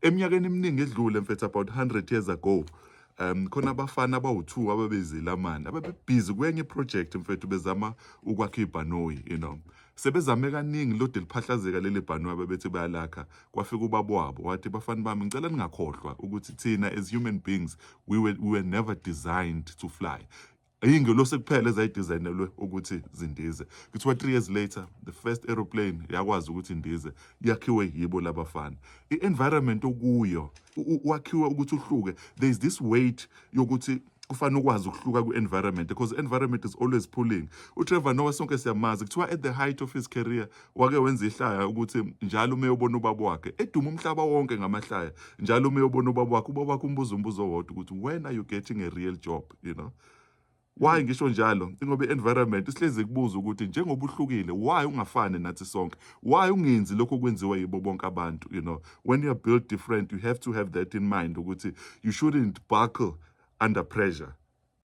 Eminyakeni eminingi edlule, mfethu, about 100 years ago, khona abafana abawu-2 ababezilamani ababebhizi kwenye project, mfethu, bezama ukwakha ibhanoyi. Sebezame kaningi, lode liphahlazeka leli bhanoyi ababethi bayalakha. Kwafika ubaba wabo wathi, "Bafana bami, ngicela ningakhohlwa ukuthi thina as human beings we were never designed to fly. Iy'ngelosi kuphela ezayidizayinelwe ukuthi zindize." Kuthiwa 3 years later, the first aeroplane yakwazi ukuthi indize, yakhiwe yibo labafana. I-environment okuyo wakhiwe ukuthi uhluke. There is this weight yokuthi kufanele ukwazi ukuhluka kwi-environment, because environment is always pulling. UTrevor Noah sonke siyamazi. Kuthiwa at the height of his career wake wenza ihlaya ukuthi njalo uma eyobona ubaba wakhe, eduma umhlaba wonke ngamahlaya, njalo uma eyobona ubaba wakhe, ubaba wakhe umbuza umbuzo owodwa ukuthi, "When are you getting a real job?" Why ngisho njalo? Ingoba i-environment isihlezi kubuza ukuthi njengoba uhlukile, why ungafani nathi sonke? Why ungenzi lokho okwenziwa yibo bonke abantu? When you are built different, you have to have that in mind ukuthi you shouldn't buckle under pressure.